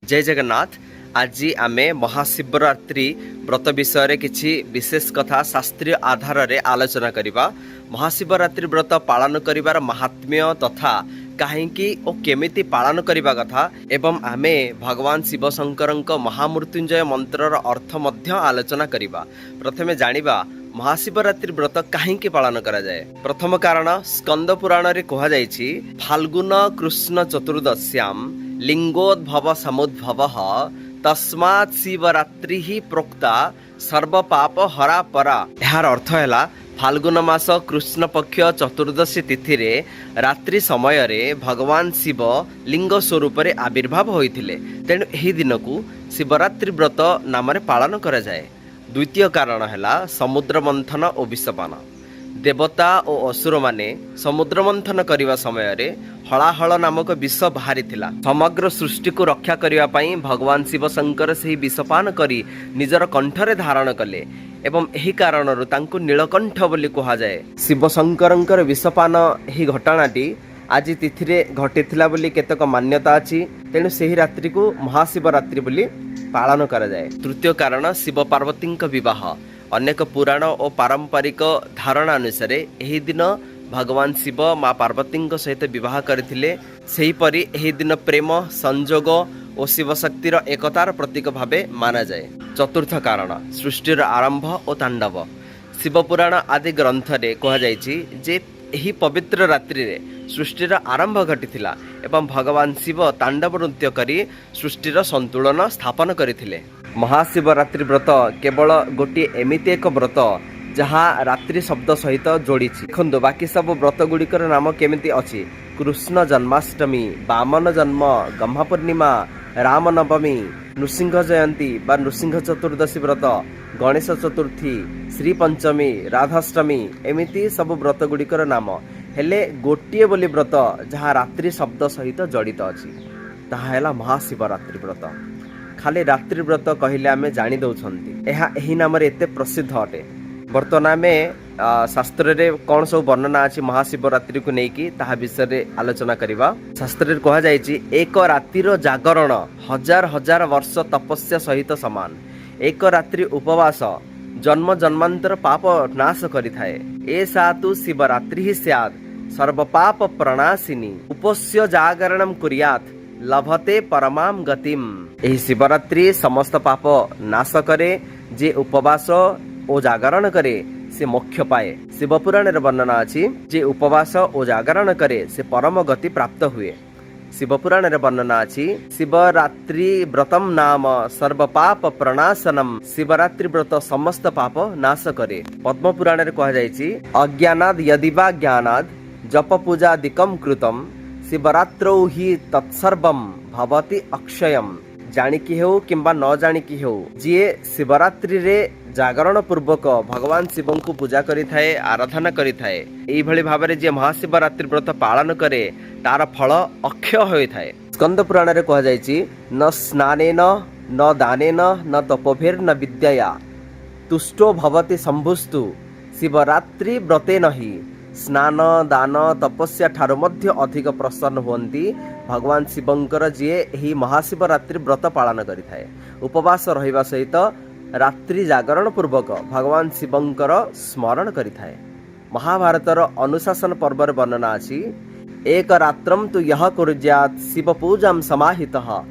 ଜୟ ଜଗନ୍ନାଥ। ଆଜି ଆମେ ମହାଶିବରାତ୍ରି ବ୍ରତ ବିଷୟରେ କିଛି ବିଶେଷ କଥା ଶାସ୍ତ୍ରୀୟ ଆଧାରରେ ଆଲୋଚନା କରିବା। ମହାଶିବରାତ୍ରି ବ୍ରତ ପାଳନ କରିବାର ମାହାତ୍ମ୍ୟ ତଥା କାହିଁକି ଓ କେମିତି ପାଳନ କରିବା କଥା ଏବଂ ଆମେ ଭଗବାନ ଶିବଶଙ୍କରଙ୍କ ମହାମୃତ୍ୟୁଞ୍ଜୟ ମନ୍ତ୍ରର ଅର୍ଥ ମଧ୍ୟ ଆଲୋଚନା କରିବା। ପ୍ରଥମେ ଜାଣିବା ମହାଶିବରାତ୍ରି ବ୍ରତ କାହିଁକି ପାଳନ କରାଯାଏ। ପ୍ରଥମ କାରଣ, ସ୍କନ୍ଦ ପୁରାଣରେ କୁହାଯାଇଛି, ଫାଲ୍ଗୁନ କୃଷ୍ଣ ଚତୁର୍ଦଶ୍ୟାମ ଲିଙ୍ଗୋଦ୍ଭବ ସମୁଦ୍ଭବ ତସ୍ମାତ୍ ଶିବରାତ୍ରି ହିଁ ପ୍ରୋକ୍ତା ସର୍ବପାପ ହରା ପରା। ଏହାର ଅର୍ଥ ହେଲା, ଫାଲ୍ଗୁନ ମାସ କୃଷ୍ଣ ପକ୍ଷ ଚତୁର୍ଦ୍ଦଶୀ ତିଥିରେ ରାତ୍ରି ସମୟରେ ଭଗବାନ ଶିବ ଲିଙ୍ଗ ସ୍ୱରୂପରେ ଆବିର୍ଭାବ ହୋଇଥିଲେ। ତେଣୁ ଏହି ଦିନକୁ ଶିବରାତ୍ରି ବ୍ରତ ନାମରେ ପାଳନ କରାଯାଏ। ଦ୍ୱିତୀୟ କାରଣ ହେଲା ସମୁଦ୍ର ମନ୍ଥନ ଓ ବିଷପାନ। ଦେବତା ଓ ଅସୁରମାନେ ସମୁଦ୍ର ମନ୍ଥନ କରିବା ସମୟରେ ହଳାହଳ ନାମକ ବିଷ ବାହାରିଥିଲା। ସମଗ୍ର ସୃଷ୍ଟିକୁ ରକ୍ଷା କରିବା ପାଇଁ ଭଗବାନ ଶିବ ଶଙ୍କର ସେହି ବିଷପାନ କରି ନିଜର କଣ୍ଠରେ ଧାରଣ କଲେ ଏବଂ ଏହି କାରଣରୁ ତାଙ୍କୁ ନୀଳକଣ୍ଠ ବୋଲି କୁହାଯାଏ। ଶିବ ଶଙ୍କରଙ୍କର ବିଷପାନ ଏହି ଘଟଣାଟି ଆଜି ତିଥିରେ ଘଟିଥିଲା ବୋଲି କେତେକ ମାନ୍ୟତା ଅଛି। ତେଣୁ ସେହି ରାତ୍ରିକୁ ମହାଶିବରାତ୍ରି ବୋଲି ପାଳନ କରାଯାଏ। ତୃତୀୟ କାରଣ, ଶିବ ପାର୍ବତୀଙ୍କ ବିବାହ। ଅନେକ ପୁରାଣ ଓ ପାରମ୍ପରିକ ଧାରଣା ଅନୁସାରେ ଏହି ଦିନ ଭଗବାନ ଶିବ ମା ପାର୍ବତୀଙ୍କ ସହିତ ବିବାହ କରିଥିଲେ। ସେହିପରି ଏହି ଦିନ ପ୍ରେମ, ସଂଯୋଗ ଓ ଶିବଶକ୍ତିର ଏକତାର ପ୍ରତୀକ ଭାବେ ମାନାଯାଏ। ଚତୁର୍ଥ କାରଣ, ସୃଷ୍ଟିର ଆରମ୍ଭ ଓ ତାଣ୍ଡବ। ଶିବପୁରାଣ ଆଦି ଗ୍ରନ୍ଥରେ କୁହାଯାଇଛି ଯେ ଏହି ପବିତ୍ର ରାତ୍ରିରେ ସୃଷ୍ଟିର ଆରମ୍ଭ ଘଟିଥିଲା ଏବଂ ଭଗବାନ ଶିବ ତାଣ୍ଡବ ନୃତ୍ୟ କରି ସୃଷ୍ଟିର ସନ୍ତୁଳନ ସ୍ଥାପନ କରିଥିଲେ। ମହାଶିବରାତ୍ରି ବ୍ରତ କେବଳ ଗୋଟିଏ ଏମିତି ଏକ ବ୍ରତ ଯାହା ରାତ୍ରି ଶବ୍ଦ ସହିତ ଯୋଡ଼ିଛି। ଦେଖନ୍ତୁ, ବାକି ସବୁ ବ୍ରତ ଗୁଡ଼ିକର ନାମ କେମିତି ଅଛି: କୃଷ୍ଣ ଜନ୍ମାଷ୍ଟମୀ, ବାମନ ଜନ୍ମ, ଗହ୍ମା ପୂର୍ଣ୍ଣିମା, ରାମନବମୀ, ନୃସିଂହ ଜୟନ୍ତୀ ବା ନୃସିଂହ ଚତୁର୍ଦ୍ଦଶୀ ବ୍ରତ, ଗଣେଶ ଚତୁର୍ଥୀ, ଶ୍ରୀ ପଞ୍ଚମୀ, ରାଧାଷ୍ଟମୀ, ଏମିତି ସବୁ ବ୍ରତ ଗୁଡ଼ିକର ନାମ। ହେଲେ ଗୋଟିଏ ବୋଲି ବ୍ରତ ଯାହା ରାତ୍ରି ଶବ୍ଦ ସହିତ ଜଡ଼ିତ ଅଛି, ତାହା ହେଲା ମହାଶିବରାତ୍ରି ବ୍ରତ। ଖାଲି ରାତ୍ରି ବ୍ରତ କହିଲେ ଆମେ ଜାଣି ଦେଉଛନ୍ତି, ଏହା ଏହି ନାମରେ ଏତେ ପ୍ରସିଦ୍ଧ ଅଟେ। ବର୍ତ୍ତମାନ ଆମେ ଶାସ୍ତ୍ରରେ କ'ଣ ସବୁ ବର୍ଣ୍ଣନା ଅଛି ମହାଶିବରାତ୍ରିକୁ ନେଇକି, ତାହା ବିଷୟରେ ଆଲୋଚନା କରିବା। ଶାସ୍ତ୍ରରେ କୁହାଯାଇଛି, ଏକ ରାତିର ଜାଗରଣ ହଜାର ହଜାର ବର୍ଷ ତପସ୍ୟା ସହିତ ସମାନ। ଏକ ରାତ୍ରି ଉପବାସ ଜନ୍ମ ଜନ୍ମାନ୍ତର ପାପ ନାଶ କରିଥାଏ। ଏ ସାତୁ ଶିବରାତ୍ରି ହିଁ ସ୍ୟାଦ୍ ସର୍ବପାପ ପ୍ରଣାଶିନୀ ଉପସ୍ୟ ଜାଗରଣମ କୁର୍ୟାତ୍ ଲଭତେ ପରମାମ ଗତିମ୍। ଏହି ଶିବରାତ୍ରି ସମସ୍ତ ପାପ ନାଶ କରେ। ଯେ ଉପବାସ ଓ ଜାଗରଣ କରେ, ସେ ମୋକ୍ଷ ପାଏ। ଶିବପୁରାଣରେ ବର୍ଣ୍ଣନା ଅଛି, ଯେ ଉପବାସ ଓ ଜାଗରଣ କରେ, ସେ ପରମ ଗତି ପ୍ରାପ୍ତ ହୁଏ। ଶିବପୁରାଣରେ ବର୍ଣ୍ଣନା ଅଛି, ଶିବରାତ୍ରି ବ୍ରତମ ନାମ ସର୍ବପାପ ପ୍ରଣାଶନମ। ଶିବରାତ୍ରି ବ୍ରତ ସମସ୍ତ ପାପ ନାଶ କରେ। ପଦ୍ମ ପୁରାଣରେ କୁହାଯାଇଛି, ଅଜ୍ଞାନାଦ ୟଦିବା ଜ୍ଞାନାଦ ଜପ ପୂଜା ଦିକମ କୃତମ ଶିବରାତ୍ରୌ ହି ତତ୍ସର୍ବମ ଭବତି ଅକ୍ଷୟମ। ଜାଣିକି ହେଉ କିମ୍ବା ନ ଜାଣିକି ହେଉ, ଯିଏ ଶିବରାତ୍ରିରେ ଜାଗରଣ ପୂର୍ବକ ଭଗବାନ ଶିବଙ୍କୁ ପୂଜା କରିଥାଏ, ଆରାଧନା କରିଥାଏ, ଏଇଭଳି ଭାବରେ ଯିଏ ମହାଶିବରାତ୍ରି ବ୍ରତ ପାଳନ କରେ, ତାର ଫଳ ଅକ୍ଷୟ ହୋଇଥାଏ। ସ୍କନ୍ଦ ପୁରାଣରେ କୁହାଯାଇଛି, ନ ସ୍ନାନେନ ନ ଦାନେନ ନ ତପୋଭିର୍ ନ ବିଦ୍ୟୟା ତୁଷ୍ଟୋ ଭବତି ଶମ୍ଭୁସ୍ତୁ ଶିବରାତ୍ରି ବ୍ରତେ ନହି। ସ୍ନାନ, ଦାନ, ତପସ୍ୟା ଠାରୁ ମଧ୍ୟ ଅଧିକ ପ୍ରସନ୍ନ ହୁଅନ୍ତି ଭଗବାନ ଶିବଙ୍କର ଯିଏ ଏହି ମହାଶିବରାତ୍ରି ବ୍ରତ ପାଳନ କରିଥାଏ, ଉପବାସ ରହିବା ସହିତ ରାତ୍ରି ଜାଗରଣ ପୂର୍ବକ ଭଗବାନ ଶିବଙ୍କର ସ୍ମରଣ କରିଥାଏ। ମହାଭାରତର ଅନୁଶାସନ ପର୍ବରେ ବର୍ଣ୍ଣନା ଅଛି, ଏକ ରାତ୍ରମ ତୁ ୟହ କୁର୍ଯାତ୍ ଶିବ ପୂଜାಂ ସମାହିତ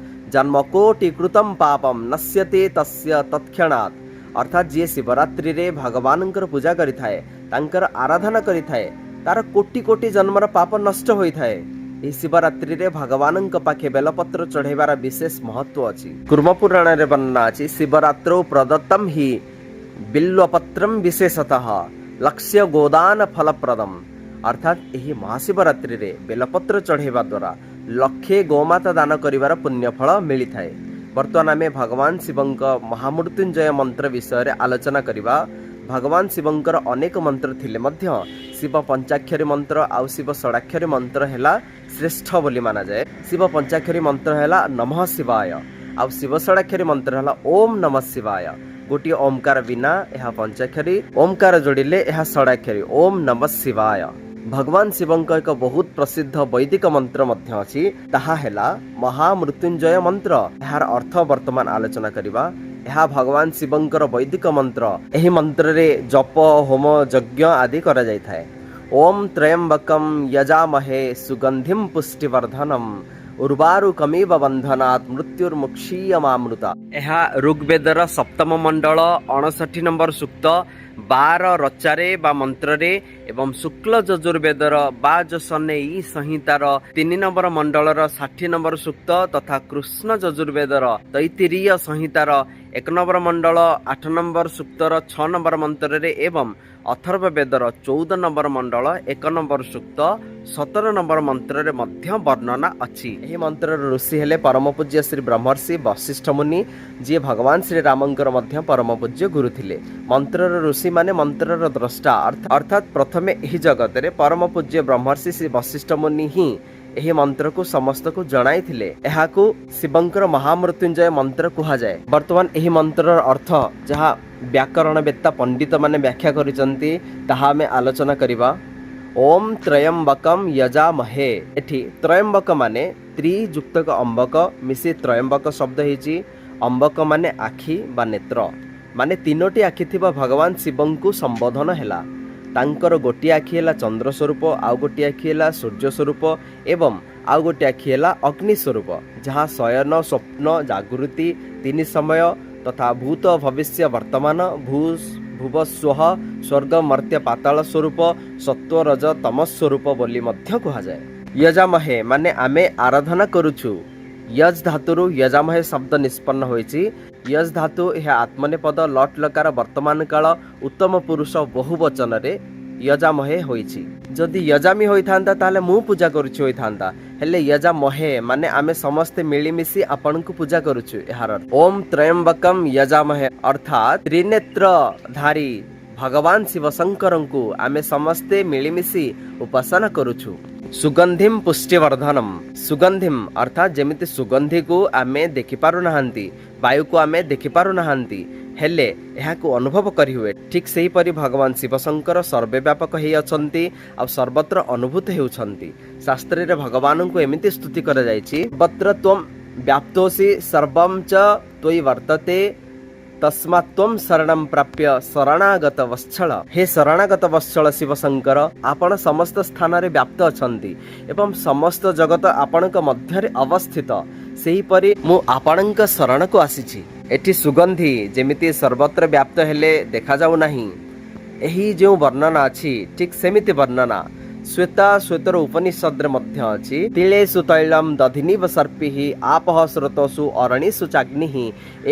ଜନ୍ମ କୋଟି କୃତମ ପାପମ ନଶ୍ୟତେ ତସ୍ୟ ତତ୍କ୍ଷଣାତ୍। ଅର୍ଥାତ୍ ଯିଏ ଶିବରାତ୍ରିରେ ଭଗବାନଙ୍କର ପୂଜା କରିଥାଏ, ତାଙ୍କର ଆରାଧନା କରିଥାଏ, ତାର କୋଟି କୋଟି ଜନ୍ମର ପାପ ନଷ୍ଟ ହୋଇଥାଏ। ଏହି ଶିବରାତ୍ରିରେ ଭଗବାନଙ୍କ ପାଖେ ବେଲପତ୍ର ଚଢ଼େଇବାର ବିଶେଷ ମହତ୍ଵ ଅଛି। କୁର୍ମ ପୁରାଣରେ ବର୍ଣ୍ଣନା ଅଛି, ଶିବରାତ୍ରୌ ପ୍ରଦତ୍ତମ ହି ବିଲ୍ୱପତ୍ରମ ବିଶେଷତଃ ଲକ୍ଷ୍ୟ ଗୋଦାନ ଫଳପ୍ରଦମ। ଅର୍ଥାତ୍ ଏହି ମହାଶିବରାତ୍ରିରେ ବେଲପତ୍ର ଚଢ଼େଇବା ଦ୍ୱାରା ଲକ୍ଷେ ଗୋମାତା ଦାନ କରିବାର ପୁଣ୍ୟଫଳ ମିଳିଥାଏ। ବର୍ତ୍ତମାନ ଆମେ ଭଗବାନ ଶିବଙ୍କ ମହାମୃତ୍ୟୁଞ୍ଜୟ ମନ୍ତ୍ର ବିଷୟରେ ଆଲୋଚନା କରିବା। ଭଗବାନ ଶିବଙ୍କର ଅନେକ ମନ୍ତ୍ର ଥିଲେ ମଧ୍ୟ ଶିବ ପଞ୍ଚାକ୍ଷରୀ ମନ୍ତ୍ର ଆଉ ଶିବ ଷଡ଼ାକ୍ଷରୀ ମନ୍ତ୍ର ହେଲା ଶ୍ରେଷ୍ଠ ବୋଲି ମାନାଯାଏ। ଶିବ ପଞ୍ଚାକ୍ଷରୀ ମନ୍ତ୍ର ହେଲା ନମଃ ଶିବାୟ ଆଉ ଶିବ ଷଡ଼ାକ୍ଷରୀ ମନ୍ତ୍ର ହେଲା ଓମ୍ ନମଃ ଶିବାୟ। ଗୋଟିଏ ଓମକାର ବିନା ଏହା ପଞ୍ଚାକ୍ଷରୀ, ଓମକାର ଯୋଡ଼ିଲେ ଏହା ଷଡ଼ାକ୍ଷରୀ, ଓମ୍ ନମଃ ଶିବାୟ। ଭଗବାନ ଶିବଙ୍କ ଏକ ବହୁତ ପ୍ରସିଦ୍ଧ ବୈଦିକ ମନ୍ତ୍ର ମଧ୍ୟ ଅଛି, ତାହା ହେଲା ମହାମୃତ୍ୟୁଞ୍ଜୟ ମନ୍ତ୍ର। ଏହାର ଅର୍ଥ ବର୍ତ୍ତମାନ ଆଲୋଚନା କରିବା। ଏହା ଭଗବାନ ଶିବଙ୍କର ବୈଦିକ ମନ୍ତ୍ର। ଏହି ମନ୍ତ୍ରରେ ଜପ, ହୋମ, ଯଜ୍ଞ ଆଦି କରାଯାଇଥାଏ। ଓମ୍ ତ୍ରୟମ୍ବକಂ ୟଜାମହେ ସୁଗନ୍ଧିಂ ପୁଷ୍ଟିବର୍ଦ୍ଧନମ୍ ଉର୍ବାରୁକମିବ ବନ୍ଧନାତ୍ ମୃତ୍ୟୁର୍ମୁକ୍ଷୀୟମାମୃତ। ଏହା ଋଗ୍ବେଦର ସପ୍ତମ ମଣ୍ଡଳ 59 ନମ୍ବର ସୂକ୍ତ 12 ରଚାରେ ବା ମନ୍ତ୍ରରେ ଏବଂ ଶୁକ୍ଲ ଯଜୁର୍ବେଦର ବାଜସନେଇ ସଂହିତାର 3 ନମ୍ବର ମଣ୍ଡଳର 60 ନମ୍ବର ସୂକ୍ତ ତଥା କୃଷ୍ଣ ଯଜୁର୍ବେଦର ତୈତିରୀୟ ସଂହିତାର 1 ନମ୍ବର ମଣ୍ଡଳ 8 ନମ୍ବର ସୂକ୍ତର 6 ନମ୍ବର ମନ୍ତ୍ରରେ ଏବଂ ଅଥର୍ବ ବେଦର 14 ନମ୍ବର ମଣ୍ଡଳ 1 ନମ୍ବର ସୂକ୍ତ 17 ନମ୍ବର ମନ୍ତ୍ରରେ ମଧ୍ୟ ବର୍ଣ୍ଣନା ଅଛି। ଏହି ମନ୍ତ୍ରର ଋଷି ହେଲେ ପରମ ପୂଜ୍ୟ ଶ୍ରୀ ବ୍ରହ୍ମର୍ଷି ବଶିଷ୍ଠ ମୁନି, ଯିଏ ଭଗବାନ ଶ୍ରୀରାମଙ୍କର ମଧ୍ୟ ପରମ ପୂଜ୍ୟ ଗୁରୁ ଥିଲେ। ମନ୍ତ୍ରର ଋଷି ମାନେ ମନ୍ତ୍ରର ଦ୍ରଷ୍ଟା, ଅର୍ଥାତ୍ ପ୍ରଥମେ ଏହି ଜଗତରେ ପରମ ପୂଜ୍ୟ ବ୍ରହ୍ମର୍ଷି ଶ୍ରୀ ବଶିଷ୍ଠ ମୁନି ହିଁ ଏହି ମନ୍ତ୍ରକୁ ସମସ୍ତଙ୍କୁ ଜଣାଇଥିଲେ। ଏହାକୁ ଶିବଙ୍କର ମହାମୃତ୍ୟୁଞ୍ଜୟ ମନ୍ତ୍ର କୁହାଯାଏ। ବର୍ତ୍ତମାନ ଏହି ମନ୍ତ୍ରର ଅର୍ଥ ଯାହା ବ୍ୟାକରଣବେତ୍ତା ପଣ୍ଡିତମାନେ ବ୍ୟାଖ୍ୟା କରିଛନ୍ତି, ତାହା ଆମେ ଆଲୋଚନା କରିବା। ଓମ୍ ତ୍ରୟମ୍ବକମ୍ ୟଜାମହେ। ଏଠି ତ୍ରୟମ୍ବକ ମାନେ ତ୍ରିଯୁକ୍ତକ ଅମ୍ବକ ମିଶି ତ୍ରୟମ୍ବକ ଶବ୍ଦ ହେଇଛି। ଅମ୍ବକ ମାନେ ଆଖି ବା ନେତ୍ର, ମାନେ ତିନୋଟି ଆଖି ଥିବା ଭଗବାନ ଶିବଙ୍କୁ ସମ୍ବୋଧନ ହେଲା। ତାଙ୍କର ଗୋଟିଏ ଆଖି ହେଲା ଚନ୍ଦ୍ର ସ୍ୱରୂପ, ଆଉ ଗୋଟିଏ ଆଖି ହେଲା ସୂର୍ଯ୍ୟ ସ୍ୱରୂପ ଏବଂ ଆଉ ଗୋଟିଏ ଆଖି ହେଲା ଅଗ୍ନି ସ୍ୱରୂପ, ଯାହା ଶୟନ, ସ୍ୱପ୍ନ, ଜାଗୃତି ତିନି ସମୟ ତଥା ଭୂତ, ଭବିଷ୍ୟ, ବର୍ତ୍ତମାନ, ଭୂ, ଭୁବ, ସ୍ୱଃ, ସ୍ୱର୍ଗ, ମର୍ତ୍ତ୍ୟ, ପାତାଳ ସ୍ୱରୂପ, ସତ୍ୱ, ରଜ, ତମ ସ୍ୱରୂପ ବୋଲି ମଧ୍ୟ କୁହାଯାଏ। ୟଜାମହେ ମାନେ ଆମେ ଆରାଧନା କରୁଛୁ। ୟଜ୍ ଧାତୁରୁ ୟଜାମହେ ଶବ୍ଦ ନିଷ୍ପନ୍ନ ହୋଇଛି। ୟଜ୍ ଧାତୁ ଏହା ଆତ୍ମନେପଦ, ଲଟ୍ ଲକାର, ବର୍ତ୍ତମାନ କାଳ, ଉତ୍ତମ ପୁରୁଷ, ବହୁ ବଚନରେ ୟଜାମହେ ହୋଇଛି। ଯଦି ୟଜାମି ହୋଇଥାନ୍ତା, ତାହେଲେ ମୁଁ ପୂଜା କରୁଛି ହୋଇଥାନ୍ତା। ହେଲେ ୟଜାମହେ ମାନେ ଆମେ ସମସ୍ତେ ମିଳିମିଶି ଆପଣଙ୍କୁ ପୂଜା କରୁଛୁ ଏହାର ଅର୍ଥ। ଓମ୍ ତ୍ରୟମ୍ବକମ୍ ୟଜାମହେ ଅର୍ଥାତ୍ ତ୍ରିନେତ୍ରଧାରୀ ଭଗବାନ ଶିବଶଙ୍କରଙ୍କୁ ଆମେ ସମସ୍ତେ ମିଳିମିଶି ଉପାସନା କରୁଛୁ। ସୁଗନ୍ଧିମ୍ ପୁଷ୍ଟିବର୍ଦ୍ଧନମ୍। ସୁଗନ୍ଧିମ୍ ଅର୍ଥାତ୍ ଯେମିତି ସୁଗନ୍ଧିକୁ ଆମେ ଦେଖିପାରୁନାହାନ୍ତି, ବାୟୁକୁ ଆମେ ଦେଖିପାରୁନାହାନ୍ତି, ହେଲେ ଏହାକୁ ଅନୁଭବ କରିହୁଏ, ଠିକ୍ ସେହିପରି ଭଗବାନ ଶିବଶଙ୍କର ସର୍ବବ୍ୟାପକ ହେଇ ଅଛନ୍ତି ଆଉ ସର୍ବତ୍ର ଅନୁଭୂତ ହେଉଛନ୍ତି। ଶାସ୍ତ୍ରରେ ଭଗବାନଙ୍କୁ ଏମିତି ସ୍ତୁତି କରାଯାଇଛି, ସର୍ବତ୍ର ତ୍ୱಂ ବ୍ୟାପ୍ତୋସି ସର୍ବಂ ଚ ତ୍ୱୟି ବର୍ତ୍ତତେ ତସ୍ମାତ୍ତ୍ୱಂ ଶରଣಂ ପ୍ରାପ୍ୟ ଶରଣାଗତ ବତ୍ସଳ। ହେ ଶରଣାଗତ ବତ୍ସଳ ଶିବଶଙ୍କର, ଆପଣ ସମସ୍ତ ସ୍ଥାନରେ ବ୍ୟାପ୍ତ ଅଛନ୍ତି ଏବଂ ସମସ୍ତ ଜଗତ ଆପଣଙ୍କ ମଧ୍ୟରେ ଅବସ୍ଥିତ। ସେହିପରି ମୁଁ ଆପଣଙ୍କ ଶରଣକୁ ଆସିଛି। ଏଠି ସୁଗନ୍ଧି ଯେମିତି ସର୍ବତ୍ର ବ୍ୟାପ୍ତ ହେଲେ ଦେଖାଯାଉ ନାହିଁ, ଏହି ଯେଉଁ ବର୍ଣ୍ଣନା ଅଛି, ଠିକ୍ ସେମିତି ବର୍ଣ୍ଣନା ଶ୍ୱେତା ଶ୍ୱେତର ଉପନିଷଦରେ ମଧ୍ୟ ଅଛି। ତିଳେଷୁ ତୈଳಂ ଦଧିନିବ ସର୍ପିଃ ଆପଃ ସ୍ରୋତସୁ ଅରଣିଷୁ ଚାଗ୍ନିଃ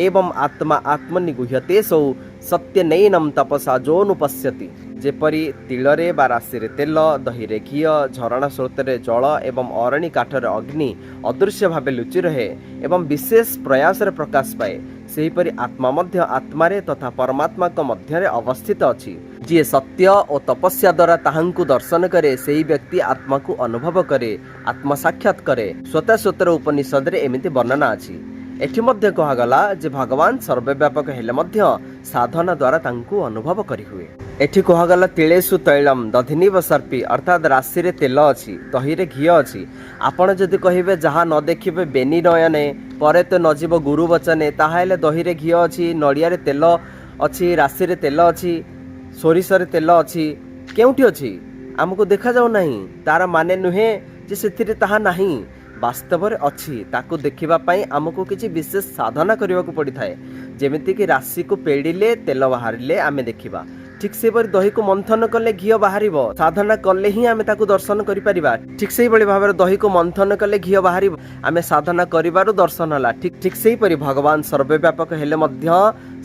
ଏବଂ ଆତ୍ମା ଆତ୍ମନି ଗୁହ୍ୟତେସୌ ସତ୍ୟନୈନಂ ତପସା ଯୋନୁପଶ୍ୟତି। ଯେପରି ତିଳରେ ବା ରାଶିରେ ତେଲ, ଦହିରେ ଘିଅ, ଝରଣା ସ୍ରୋତରେ ଜଳ ଏବଂ ଅରଣି କାଠରେ ଅଗ୍ନି ଅଦୃଶ୍ୟ ଭାବେ ଲୁଚି ରହେ ଏବଂ ବିଶେଷ ପ୍ରୟାସରେ ପ୍ରକାଶ ପାଏ, ସେହିପରି ଆତ୍ମା ମଧ୍ୟ ଆତ୍ମାରେ ତଥା ପରମାତ୍ମାଙ୍କ ମଧ୍ୟରେ ଅବସ୍ଥିତ ଅଛି। ଯିଏ ସତ୍ୟ ଓ ତପସ୍ୟା ଦ୍ୱାରା ତାହାଙ୍କୁ ଦର୍ଶନ କରେ, ସେହି ବ୍ୟକ୍ତି ଆତ୍ମାକୁ ଅନୁଭବ କରେ, ଆତ୍ମ ସାକ୍ଷାତ କରେ। ଶ୍ୱେତାଶ୍ୱତର ଉପନିଷଦରେ ଏମିତି ବର୍ଣ୍ଣନା ଅଛି। ଏଠି ମଧ୍ୟ କୁହାଗଲା ଯେ ଭଗବାନ ସର୍ବବ୍ୟାପକ ହେଲେ ମଧ୍ୟ ସାଧନା ଦ୍ୱାରା ତାଙ୍କୁ ଅନୁଭବ କରିହୁଏ। ଏଠି କୁହାଗଲା ତିଳେଷୁ ତୈଳମ ଦଧିନିବ ସର୍ପି, ଅର୍ଥାତ୍ ରାଶିରେ ତେଲ ଅଛି, ଦହିରେ ଘିଅ ଅଛି। ଆପଣ ଯଦି କହିବେ ଯାହା ନ ଦେଖିବେ ବେନି ନୟନେ ପରେ ତ ନଯିବ ଗୁରୁ ବଚନେ, ତାହାହେଲେ ଦହିରେ ଘିଅ ଅଛି, ନଡ଼ିଆରେ ତେଲ ଅଛି, ରାଶିରେ ତେଲ ଅଛି, ସୋରିଷରେ ତେଲ ଅଛି, କେଉଁଠି ଅଛି? ଆମକୁ ଦେଖାଯାଉ ନାହିଁ। ତାର ମାନେ ନୁହେଁ ଯେ ସେଥିରେ ତାହା ନାହିଁ। ବାସ୍ତବରେ ଅଛି। ତାକୁ ଦେଖିବା ପାଇଁ ଆମକୁ କିଛି ବିଶେଷ ସାଧନା କରିବାକୁ ପଡ଼ିଥାଏ। ଯେମିତିକି ରାଶିକୁ ପେଡ଼ିଲେ ତେଲ ବାହାରିଲେ ଆମେ ଦେଖିବା, ଠିକ୍ ସେହିପରି ଦହିକୁ ମନ୍ଥନ କଲେ ଘିଅ ବାହାରିବ। ସାଧନା କଲେ ହିଁ ଆମେ ତାକୁ ଦର୍ଶନ କରିପାରିବା। ଠିକ୍ ସେହିଭଳି ଭାବରେ ଦହିକୁ ମନ୍ଥନ କଲେ ଘିଅ ବାହାରିବ, ଆମେ ସାଧନା କରିବାରୁ ଦର୍ଶନ ହେଲା। ଠିକ୍ ଠିକ୍ ସେହିପରି ଭଗବାନ ସର୍ବବ୍ୟାପକ ହେଲେ ମଧ୍ୟ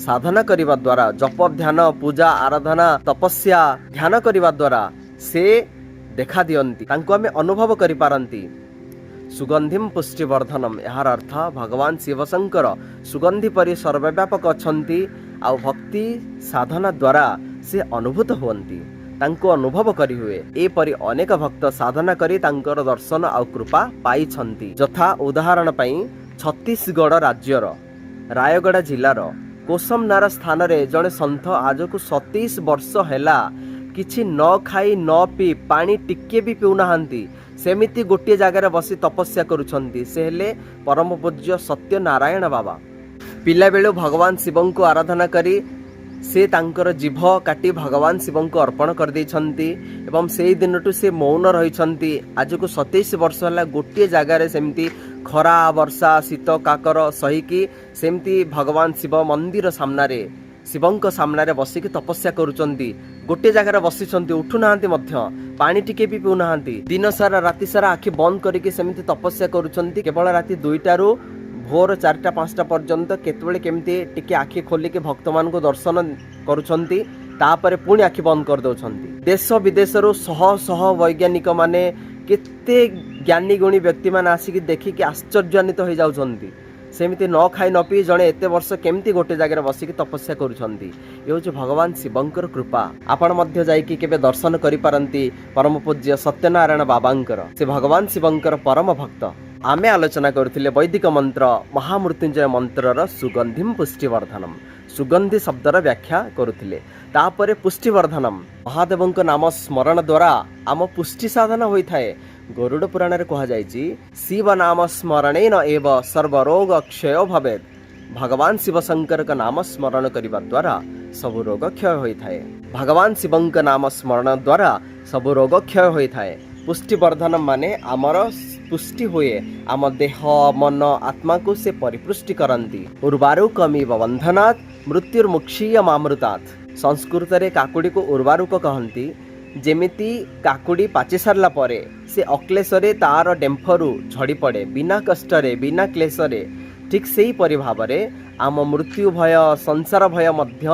ସାଧନା କରିବା ଦ୍ୱାରା, ଜପ, ଧ୍ୟାନ, ପୂଜା, ଆରାଧନା, ତପସ୍ୟା, ଧ୍ୟାନ କରିବା ଦ୍ୱାରା ସେ ଦେଖା ଦିଅନ୍ତି, ତାଙ୍କୁ ଆମେ ଅନୁଭବ କରିପାରନ୍ତି। ସୁଗନ୍ଧିମ୍ ପୁଷ୍ଟିବର୍ଦ୍ଧନମ୍, ଏହାର ଅର୍ଥ ଭଗବାନ ଶିବଶଙ୍କର ସୁଗନ୍ଧି ପରି ସର୍ବବ୍ୟାପକ ଅଛନ୍ତି ଆଉ ଭକ୍ତି ସାଧନା ଦ୍ୱାରା ସେ ଅନୁଭୂତ ହୁଅନ୍ତି, ତାଙ୍କୁ ଅନୁଭବ କରିହୁଏ। ଏପରି ଅନେକ ଭକ୍ତ ସାଧନା କରି ତାଙ୍କର ଦର୍ଶନ ଆଉ କୃପା ପାଇଛନ୍ତି। ଯଥା ଉଦାହରଣ ପାଇଁ ଛତିଶଗଡ଼ ରାଜ୍ୟର ରାୟଗଡ଼ା ଜିଲ୍ଲାର କୋସମନାର ସ୍ଥାନରେ ଜଣେ ସନ୍ଥ ଆଜକୁ 27 ବର୍ଷ ହେଲା କିଛି ନ ଖାଇ ନ ପିଇ, ପାଣି ଟିକେ ବି ପିଉନାହାନ୍ତି, ସେମିତି ଗୋଟିଏ ଜାଗାରେ ବସି ତପସ୍ୟା କରୁଛନ୍ତି। ସେ ହେଲେ ପରମ ପୂଜ୍ୟ ସତ୍ୟନାରାୟଣ ବାବା। ପିଲାବେଳୁ ଭଗବାନ ଶିବଙ୍କୁ ଆରାଧନା କରି ସେ ତାଙ୍କର ଜିଭ କାଟି ଭଗବାନ ଶିବଙ୍କୁ ଅର୍ପଣ କରିଦେଇଛନ୍ତି ଏବଂ ସେଇ ଦିନଠୁ ସେ ମୌନ ରହିଛନ୍ତି। ଆଜକୁ 27 ବର୍ଷ ହେଲା ଗୋଟିଏ ଜାଗାରେ ସେମିତି ଖରା, ବର୍ଷା, ଶୀତ, କାକର ସହିକି ସେମିତି ଭଗବାନ ଶିବ ମନ୍ଦିର ସାମ୍ନାରେ, ଶିବଙ୍କ ସାମ୍ନାରେ ବସିକି ତପସ୍ୟା କରୁଛନ୍ତି। ଗୋଟିଏ ଜାଗାରେ ବସିଛନ୍ତି, ଉଠୁନାହାନ୍ତି ମଧ୍ୟ, ପାଣି ଟିକେ ବି ପିଉନାହାନ୍ତି। ଦିନ ସାରା ରାତି ସାରା ଆଖି ବନ୍ଦ କରିକି ସେମିତି ତପସ୍ୟା କରୁଛନ୍ତି। କେବଳ ରାତି 2ଟାରୁ ଭୋର 4ଟା 5ଟା ପର୍ଯ୍ୟନ୍ତ କେତେବେଳେ କେମିତି ଟିକେ ଆଖି ଖୋଲିକି ଭକ୍ତମାନଙ୍କୁ ଦର୍ଶନ କରୁଛନ୍ତି, ତାପରେ ପୁଣି ଆଖି ବନ୍ଦ କରିଦେଉଛନ୍ତି। ଦେଶ ବିଦେଶରୁ ଶହ ଶହ ବୈଜ୍ଞାନିକ ମାନେ, କେତେ ଜ୍ଞାନୀ ଗୁଣୀ ବ୍ୟକ୍ତିମାନେ ଆସିକି ଦେଖିକି ଆଶ୍ଚର୍ଯ୍ୟାନ୍ୱିତ ହେଇଯାଉଛନ୍ତି। ସେମିତି ନ ଖାଇ ନ ପିଇ ଜଣେ ଏତେ ବର୍ଷ କେମିତି ଗୋଟେ ଜାଗାରେ ବସିକି ତପସ୍ୟା କରୁଛନ୍ତି? ଏ ହେଉଛି ଭଗବାନ ଶିବଙ୍କର କୃପା। ଆପଣ ମଧ୍ୟ ଯାଇକି କେବେ ଦର୍ଶନ କରିପାରନ୍ତି ପରମ ପୂଜ୍ୟ ସତ୍ୟନାରାୟଣ ବାବାଙ୍କର। ସେ ଭଗବାନ ଶିବଙ୍କର ପରମ ଭକ୍ତ। ଆମେ ଆଲୋଚନା କରୁଥିଲେ ବୈଦିକ ମନ୍ତ୍ର ମହାମୃତ୍ୟୁଞ୍ଜୟ ମନ୍ତ୍ରର ସୁଗନ୍ଧିମ ପୁଷ୍ଟିବର୍ଦ୍ଧନମ। ସୁଗନ୍ଧି ଶବ୍ଦର ବ୍ୟାଖ୍ୟା କରୁଥିଲେ, ତାପରେ ପୁଷ୍ଟିବର୍ଦ୍ଧନମ। ମହାଦେବଙ୍କ ନାମ ସ୍ମରଣ ଦ୍ୱାରା ଆମ ପୁଷ୍ଟି ସାଧନ ହୋଇଥାଏ। ଗରୁଡ଼ ପୁରାଣରେ କୁହାଯାଇଛି, ଶିବ ନାମ ସ୍ମରଣେନ ଏବ ସର୍ବରୋଗ କ୍ଷୟ ଭବେତ। ଭଗବାନ ଶିବଶଙ୍କରଙ୍କ ନାମ ସ୍ମରଣ କରିବା ଦ୍ୱାରା ସବୁ ରୋଗ କ୍ଷୟ ହୋଇଥାଏ। ଭଗବାନ ଶିବଙ୍କ ନାମ ସ୍ମରଣ ଦ୍ୱାରା ସବୁ ରୋଗ କ୍ଷୟ ହୋଇଥାଏ। ପୁଷ୍ଟିବର୍ଦ୍ଧନ ମାନେ ଆମର ପୁଷ୍ଟି ହୁଏ। ଆମ ଦେହ, ମନ, ଆତ୍ମାକୁ ସେ ପରିପୃଷ୍ଟି କରନ୍ତି। ଉର୍ବାରୁକମିବ ବନ୍ଧନାତ୍ ମୃତ୍ୟୁର୍ମୁକ୍ଷୀୟ ମାମୃତାତ୍। ସଂସ୍କୃତରେ କାକୁଡ଼ିକୁ ଉର୍ବାରୁକ କହନ୍ତି। ଯେମିତି କାକୁଡ଼ି ପାଚି ସାରିଲା ପରେ ସେ ଅକ୍ଲେଶରେ ତାର ଡେମ୍ଫରୁ ଝଡ଼ି ପଡ଼େ, ବିନା କଷ୍ଟରେ, ବିନା କ୍ଲେଶରେ, ଠିକ୍ ସେହିପରି ଭାବରେ ଆମ ମୃତ୍ୟୁ ଭୟ, ସଂସାର ଭୟ ମଧ୍ୟ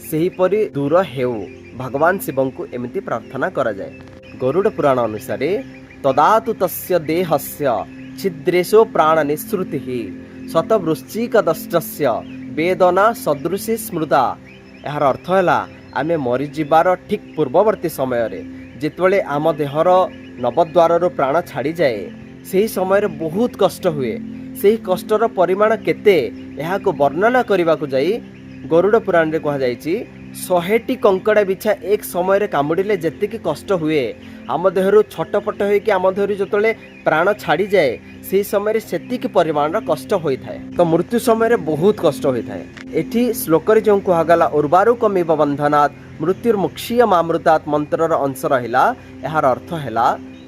ସେହିପରି ଦୂର ହେଉ, ଭଗବାନ ଶିବଙ୍କୁ ଏମିତି ପ୍ରାର୍ଥନା କରାଯାଏ। ଗରୁଡ଼ ପୁରାଣ ଅନୁସାରେ, ତଦାତୁ ତସ୍ୟ ଦେହସ୍ୟ ଛିଦ୍ରେଷୁ ପ୍ରାଣ ନିଃସୃତି ଶତବୃଶ୍ଚିକ ଦଷ୍ଟସ୍ୟ ବେଦନା ସଦୃଶୀ ସ୍ମୃତା। ଏହାର ଅର୍ଥ ହେଲା, ଆମେ ମରିଯିବାର ଠିକ୍ ପୂର୍ବବର୍ତ୍ତୀ ସମୟରେ ଯେତେବେଳେ ଆମ ଦେହର ନବଦ୍ୱାରରୁ ପ୍ରାଣ ଛାଡ଼ିଯାଏ, ସେହି ସମୟରେ ବହୁତ କଷ୍ଟ ହୁଏ। ସେହି କଷ୍ଟର ପରିମାଣ କେତେ, ଏହାକୁ ବର୍ଣ୍ଣନା କରିବାକୁ ଯାଇ ଗରୁଡ଼ ପୁରାଣରେ କୁହାଯାଇଛି, 100ଟି କଙ୍କଡ଼ା ବିଛା ଏକ ସମୟରେ କାମୁଡ଼ିଲେ ଯେତିକି କଷ୍ଟ ହୁଏ, ଆମ ଦେହରୁ ଛଟପଟ ହୋଇକି ଆମ ଦେହରୁ ଯେତେବେଳେ ପ୍ରାଣ ଛାଡ଼ିଯାଏ, ସେହି ସମୟରେ ସେତିକି ପରିମାଣର କଷ୍ଟ ହୋଇଥାଏ। ତ ମୃତ୍ୟୁ ସମୟରେ ବହୁତ କଷ୍ଟ ହୋଇଥାଏ। ଏଠି ଶ୍ଲୋକରେ ଯେଉଁ କୁହାଗଲା, ଉର୍ବାରୁକମିବ ବନ୍ଧନାତ୍ ମୃତ୍ୟୁର ମୁକ୍ଷୀୟ ମାମୃତାତ୍ ମନ୍ତ୍ରର ଅଂଶ ରହିଲା। ଏହାର ଅର୍ଥ ହେଲା,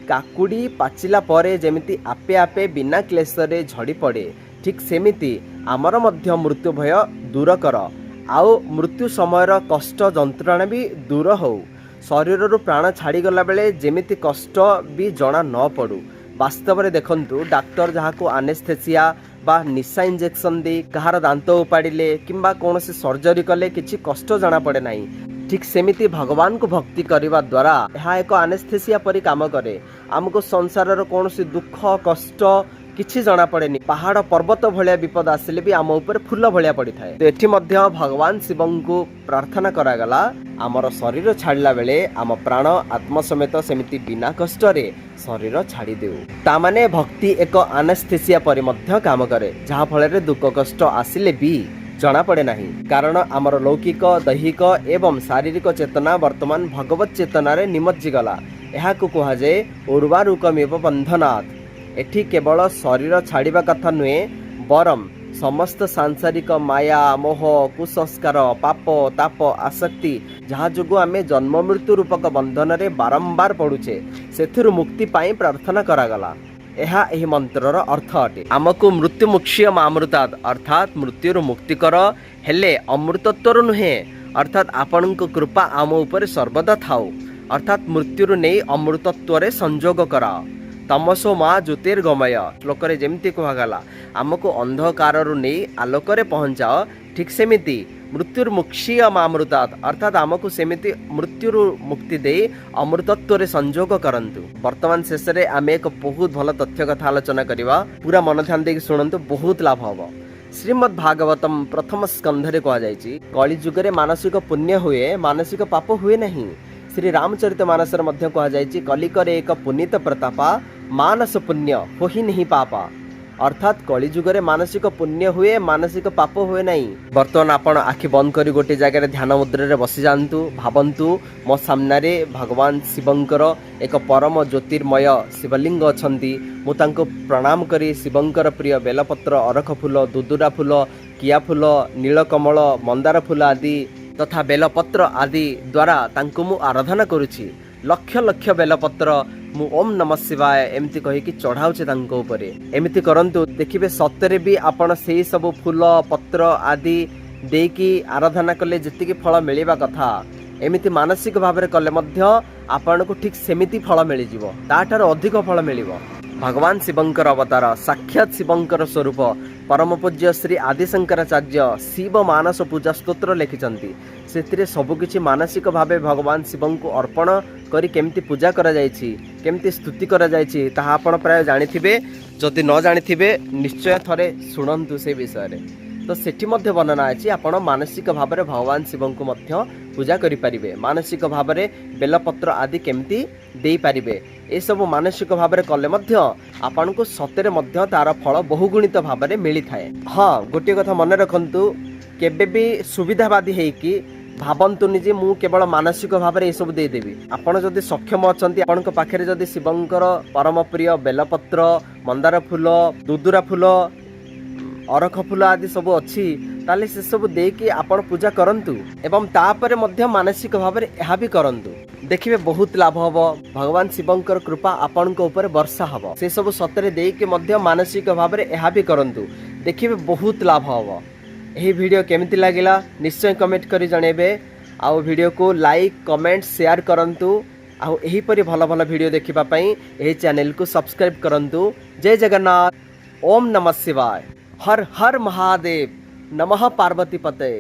କାକୁଡ଼ି ପାଚିଲା ପରେ ଯେମିତି ଆପେ ଆପେ ବିନା କ୍ଲେଶରେ ଝଡ଼ି ପଡ଼େ, ଠିକ୍ ସେମିତି ଆମର ମଧ୍ୟ ମୃତ୍ୟୁ ଭୟ ଦୂର କର ଆଉ ମୃତ୍ୟୁ ସମୟର କଷ୍ଟ ଯନ୍ତ୍ରଣା ବି ଦୂର ହଉ। ଶରୀରରୁ ପ୍ରାଣ ଛାଡ଼ିଗଲା ବେଳେ ଯେମିତି କଷ୍ଟ ବି ଜଣା ନ ପଡ଼ୁ। ବାସ୍ତବରେ ଦେଖନ୍ତୁ, ଡାକ୍ତର ଯାହାକୁ ଆନେସ୍ଥେସିଆ ବା ନିଶା ଇଞ୍ଜେକ୍ସନ ଦେଇ କାହାର ଦାନ୍ତ ଉପାଡ଼ିଲେ କିମ୍ବା କୌଣସି ସର୍ଜରୀ କଲେ କିଛି କଷ୍ଟ ଜଣାପଡ଼େ ନାହିଁ, ଠିକ୍ ସେମିତି ଭଗବାନଙ୍କୁ ଭକ୍ତି କରିବା ଦ୍ୱାରା ଏହା ଏକ ଆନେସ୍ଥେସିଆ ପରି କାମ କରେ। ଆମକୁ ସଂସାରର କୌଣସି ଦୁଃଖ କଷ୍ଟ କିଛି ଜଣାପଡ଼େନି। ପାହାଡ଼ ପର୍ବତ ଭଳିଆ ବିପଦ ଆସିଲେ ବି ଆମ ଉପରେ ଫୁଲ ଭଳିଆ ପଡ଼ିଥାଏ। ତ ଏଠି ମଧ୍ୟ ଭଗବାନ ଶିବଙ୍କୁ ପ୍ରାର୍ଥନା କରାଗଲା, ଆମର ଶରୀର ଛାଡ଼ିଲା ବେଳେ ଆମ ପ୍ରାଣ ଆତ୍ମ ସମେତ ସେମିତି ବିନା କଷ୍ଟରେ ଶରୀର ଛାଡ଼ି ଦେଉ। ତାମାନେ ଭକ୍ତି ଏକ ଆନେସ୍ଥେସିଆ ପରି ମଧ୍ୟ କାମ କରେ, ଯାହାଫଳରେ ଦୁଃଖ କଷ୍ଟ ଆସିଲେ ବି ଜଣାପଡ଼େ ନାହିଁ। କାରଣ ଆମର ଲୌକିକ, ଦୈହିକ ଏବଂ ଶାରୀରିକ ଚେତନା ବର୍ତ୍ତମାନ ଭଗବତ ଚେତନାରେ ନିମଜ୍ଜିଗଲା। ଏହାକୁ କୁହାଯାଏ ଉର୍ବାରୁକମିବ ବନ୍ଧନାତ୍। ଏଠି କେବଳ ଶରୀର ଛାଡ଼ିବା କଥା ନୁହେଁ, ବରଂ ସମସ୍ତ ସାଂସାରିକ ମାୟା, ମୋହ, କୁସଂସ୍କାର, ପାପ, ତାପ, ଆସକ୍ତି, ଯାହା ଯୋଗୁଁ ଆମେ ଜନ୍ମ ମୃତ୍ୟୁ ରୂପକ ବନ୍ଧନରେ ବାରମ୍ବାର ପଡ଼ୁଛେ, ସେଥିରୁ ମୁକ୍ତି ପାଇଁ ପ୍ରାର୍ଥନା କରାଗଲା। ଏହା ଏହି ମନ୍ତ୍ରର ଅର୍ଥ ଅଟେ। ଆମକୁ ମୃତ୍ୟୁ ମୁକ୍ଷୀୟ ମାମୃତାତ୍, ଅର୍ଥାତ୍ ମୃତ୍ୟୁରୁ ମୁକ୍ତି କର, ହେଲେ ଅମୃତତ୍ୱରୁ ନୁହେଁ। ଅର୍ଥାତ୍ ଆପଣଙ୍କ କୃପା ଆମ ଉପରେ ସର୍ବଦା ଥାଉ। ଅର୍ଥାତ୍ ମୃତ୍ୟୁରୁ ନେଇ ଅମୃତତ୍ୱରେ ସଂଯୋଗ କରାଅ। ତମସୋ ମା ଜ୍ୟୋତିର୍ଗମୟ ଶ୍ଲୋକରେ ଯେମିତି କୁହାଗଲା, ଆମକୁ ଅନ୍ଧକାରରୁ ନେଇ ଆଲୋକରେ ପହଞ୍ଚାଅ, ଠିକ୍ ସେମିତି ମୃତ୍ୟୁର ମୁକ୍ଷୀୟ ମାମୃତାତ୍, ଅର୍ଥାତ୍ ଆମକୁ ସେମିତି ମୃତ୍ୟୁରୁ ମୁକ୍ତି ଦେଇ ଅମୃତତ୍ୱରେ ସଂଯୋଗ କରନ୍ତୁ। ବର୍ତ୍ତମାନ ଶେଷରେ ଆମେ ଏକ ବହୁତ ଭଲ ତଥ୍ୟ କଥା ଆଲୋଚନା କରିବା। ପୁରା ମନ ଧ୍ୟାନ ଦେଇକି ଶୁଣନ୍ତୁ, ବହୁତ ଲାଭ ହବ। ଶ୍ରୀମଦ୍ ଭାଗବତମ ପ୍ରଥମ ସ୍କନ୍ଧରେ କୁହାଯାଇଛି, କଳିଯୁଗରେ ମାନସିକ ପୁଣ୍ୟ ହୁଏ, ମାନସିକ ପାପ ହୁଏ ନାହିଁ। ଶ୍ରୀ ରାମଚରିତ ମାନସରେ ମଧ୍ୟ କୁହାଯାଇଛି, କଲିକରେ ଏକ ପୁନୀତ ପ୍ରତାପା, ମାନସ ପୁଣ୍ୟ ହୋହି ନାହିଁ ପାପା। ଅର୍ଥାତ୍ କଳିଯୁଗରେ ମାନସିକ ପୁଣ୍ୟ ହୁଏ, ମାନସିକ ପାପ ହୁଏ ନାହିଁ। ବର୍ତ୍ତମାନ ଆପଣ ଆଖି ବନ୍ଦ କରି ଗୋଟିଏ ଜାଗାରେ ଧ୍ୟାନ ମୁଦ୍ରାରେ ବସିଯାଆନ୍ତୁ। ଭାବନ୍ତୁ, ମୋ ସାମ୍ନାରେ ଭଗବାନ ଶିବଙ୍କର ଏକ ପରମ ଜ୍ୟୋତିର୍ମୟ ଶିବଲିଙ୍ଗ ଅଛନ୍ତି। ମୁଁ ତାଙ୍କୁ ପ୍ରଣାମ କରି ଶିବଙ୍କର ପ୍ରିୟ ବେଲପତ୍ର, ଅରଖ ଫୁଲ, ଦୁଦୁରା ଫୁଲ, କିଆ ଫୁଲ, ନୀଳକମଳ, ମନ୍ଦାର ଫୁଲ ଆଦି ତଥା ବେଲପତ୍ର ଆଦି ଦ୍ୱାରା ତାଙ୍କୁ ମୁଁ ଆରାଧନା କରୁଛି। ଲକ୍ଷ ଲକ୍ଷ ବେଲପତ୍ର ମୁଁ ଓମ୍ ନମ ଶିବାୟ ଏମିତି କହିକି ଚଢ଼ାଉଛି ତାଙ୍କ ଉପରେ। ଏମିତି କରନ୍ତୁ, ଦେଖିବେ ସତରେ ବି ଆପଣ ସେଇ ସବୁ ଫୁଲ ପତ୍ର ଆଦି ଦେଇକି ଆରାଧନା କଲେ ଯେତିକି ଫଳ ମିଳିବା କଥା, ଏମିତି ମାନସିକ ଭାବରେ କଲେ ମଧ୍ୟ ଆପଣଙ୍କୁ ଠିକ୍ ସେମିତି ଫଳ ମିଳିଯିବ, ତାଠାରୁ ଅଧିକ ଫଳ ମିଳିବ। ଭଗବାନ ଶିବଙ୍କର ଅବତାର, ସାକ୍ଷାତ ଶିବଙ୍କର ସ୍ୱରୂପ ପରମ ପୂଜ୍ୟ ଶ୍ରୀ ଆଦିଶଙ୍କରାଚାର୍ଯ୍ୟ ଶିବ ମାନସ ପୂଜା ସ୍ତୋତ୍ର ଲେଖିଛନ୍ତି। ସେଥିରେ ସବୁକିଛି ମାନସିକ ଭାବେ ଭଗବାନ ଶିବଙ୍କୁ ଅର୍ପଣ କରି କେମିତି ପୂଜା କରାଯାଇଛି, କେମିତି ସ୍ତୁତି କରାଯାଇଛି, ତାହା ଆପଣ ପ୍ରାୟ ଜାଣିଥିବେ। ଯଦି ନ ଜାଣିଥିବେ, ନିଶ୍ଚୟ ଥରେ ଶୁଣନ୍ତୁ ସେ ବିଷୟରେ। ତ ସେଠି ମଧ୍ୟ ବର୍ଣ୍ଣନା ଅଛି, ଆପଣ ମାନସିକ ଭାବରେ ଭଗବାନ ଶିବଙ୍କୁ ମଧ୍ୟ ପୂଜା କରିପାରିବେ, ମାନସିକ ଭାବରେ ବେଲପତ୍ର ଆଦି କେମିତି ଦେଇପାରିବେ। ଏସବୁ ମାନସିକ ଭାବରେ କଲେ ମଧ୍ୟ ଆପଣଙ୍କୁ ସତରେ ମଧ୍ୟ ତାର ଫଳ ବହୁଗୁଣିତ ଭାବରେ ମିଳିଥାଏ। ହଁ, ଗୋଟିଏ କଥା ମନେ ରଖନ୍ତୁ, କେବେ ବି ସୁବିଧାବାଦୀ ହେଇକି ଭାବନ୍ତୁନି ଯେ ମୁଁ କେବଳ ମାନସିକ ଭାବରେ ଏସବୁ ଦେଇଦେବି। ଆପଣ ଯଦି ସକ୍ଷମ ଅଛନ୍ତି, ଆପଣଙ୍କ ପାଖରେ ଯଦି ଶିବଙ୍କର ପରମ ପ୍ରିୟ ବେଲପତ୍ର, ମନ୍ଦାର ଫୁଲ, ଦୁଦୁରା ଫୁଲ, ଅରଖ ଫୁଲ ଆଦି ସବୁ ଅଛି, ତାହେଲେ ସେସବୁ ଦେଇକି ଆପଣ ପୂଜା କରନ୍ତୁ ଏବଂ ତାପରେ ମଧ୍ୟ ମାନସିକ ଭାବରେ ଏହା ବି କରନ୍ତୁ। ଦେଖିବେ ବହୁତ ଲାଭ ହବ, ଭଗବାନ ଶିବଙ୍କର କୃପା ଆପଣଙ୍କ ଉପରେ ବର୍ଷା ହବ। ସେସବୁ ସତରେ ଦେଇକି ମଧ୍ୟ ମାନସିକ ଭାବରେ ଏହା ବି କରନ୍ତୁ, ଦେଖିବେ ବହୁତ ଲାଭ ହବ। ଏହି ଭିଡ଼ିଓ କେମିତି ଲାଗିଲା ନିଶ୍ଚୟ କମେଣ୍ଟ କରି ଜଣାଇବେ ଆଉ ଭିଡ଼ିଓକୁ ଲାଇକ୍, କମେଣ୍ଟ, ସେୟାର କରନ୍ତୁ। ଆଉ ଏହିପରି ଭଲ ଭଲ ଭିଡ଼ିଓ ଦେଖିବା ପାଇଁ ଏହି ଚ୍ୟାନେଲକୁ ସବସ୍କ୍ରାଇବ୍ କରନ୍ତୁ। ଜୟ ଜଗନ୍ନାଥ, ଓମ୍ ନମଃ ଶିବାୟ, ହର ହର ମହାଦେବ, ନମଃ ପାର୍ବତୀ ପତେ।